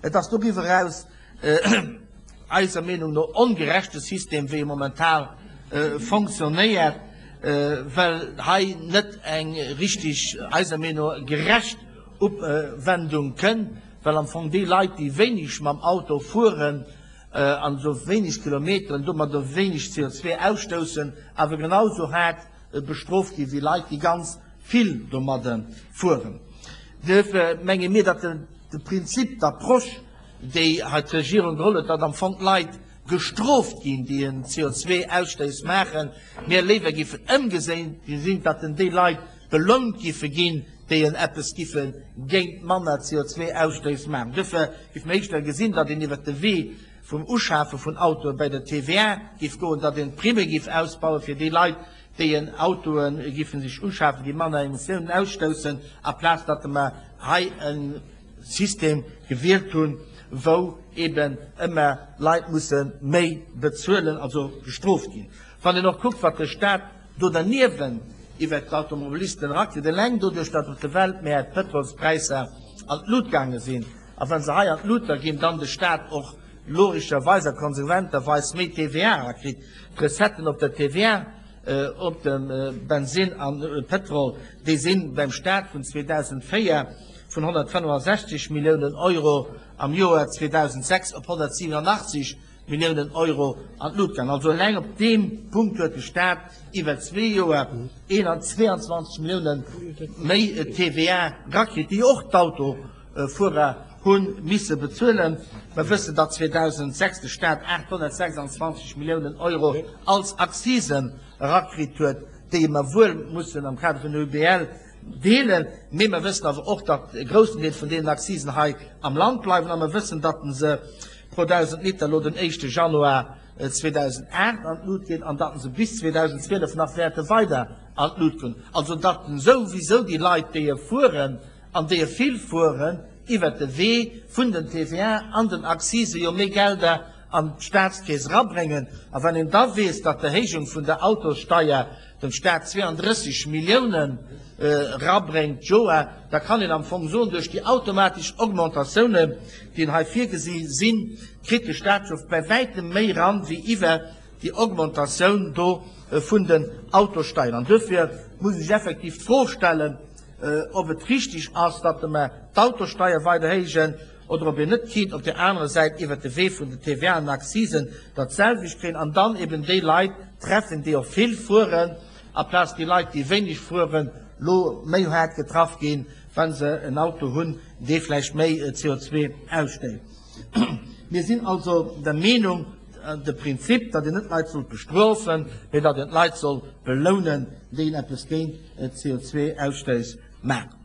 Et ass doriwwer eraus eiser Meenung no ongerecht, de System, wéi e momentan fonctionnéiert, well hei net eng richtig, eiser Meenung no gerecht Uwendung kënn, well am Fong déi Leit, déi wéineg mam Auto fueren an esou wéineg Kilometeren, domadder wéineg CO2 ausstoussen, awer genau esou haart bestrooft gi wéi Leit, déi ganz vill domadde fueren. Duerfir menge mir, datt de Prinzip, d'Approche, déi hei d'Regierung geholl huet, datt am Fong d'Leit gestrooft ginn, déi en CO2-Ausstéiss maachen, mir léiwer géifen ëmgesinn, datt en déi Leit belount géife ginn, déi en eppes giffe géint manner CO2-Ausstéiss maachen. Duerfir géife mir éischter gesinn, datt een iwwert de Wee vum Uschafe vun Autoe bei der TVA géif goen, datt een d'Primme géif ausbaue fir déi Leit, déi en Autoe géife sech uschafen, déi manner Emissiounen ausstoussen, aplaz datt mer hei e System gewielt hunn, wou eben ëmmer Leit musse méi bezuelen, also bestrooft ginn. Wann een och kuckt, wat de Stat do derniewent iwwert d'Automobilisten erakritt, eleng doduerch, datt op de Weltmäert d'Pëtrolspräisser an d'Lut gaange sinn, a wa se hei an d'Lut da ginn, dann de Stat och logescherweis a konsequenterweis méi TVA erakritt, d'Recetten op der TVA op dem Bensin a Pëtrol, déi si beim Stat vun 2004 vun 165 Milliounen Euro am Joer 2006 op 187 Milliounen Euro an d'Lut gaangen. Also eleng op deem Punkt huet de Staat iwwer zwee Joer 22 Millioune méi TVA rakritt, déi och d'Autofuerer hu misse bezuelen. Mer wëssen, datt 2006 de Staat 826 Milliounen Euro als Akzisen erakritt huet, déi mer wuel mussen am Kader vun der UBL Deelen, mee mer wëssen awer och, datt e groussen Deel vun deenen Akzisen hei am Land bleiwen a mer wëssen, datt se pro 1.000 Liter elo den éischte Januar 2008 an d'Lut ginn an datt se bis 2012 nach wäerte weider an d'Lut goen. Also datt souwisou déi Leit, déi e fueren an déi e vill fueren, iwwert de Wee vun den TVA an den Akzise jo méi Gelder an d'Staatskeess erabréngen. A wann een da weess, datt d'Erhéijung vun der Autossteier dem Staat 32 Milliounen erabréngt d'Joer, da kann een am Fong soen, duerch déi automatesch Augmentatiounen, déi hei virgesi sinn, kritt de Staat jo bäi wäitem méi eran, wéi iwwer déi Augmentatioun do vun den Autosteieren. An duerfir muss ech effektiv d'Fro stellen, ob et richtig ass, datt mer d'Autosteier weider héijen, oder ob een net kéint op där anerer Säit iwwert de Wee vun den TVA an Akzisen dat selwecht kréien an dann eben déi Leit treffen, déi och vill fueren, aplaz déi Leit, déi wéineg fueren, lo méi haart getraff ginn, wa se en Auto hunn, dee vläicht méi CO2 ausstéisst. Mir sinn also der Meenung, de Prinzip, datt een net d'Leit sollt bestrofen, mee datt een d'Leit soll belounen, déi eppes géint CO2-Ausstéiss maachen.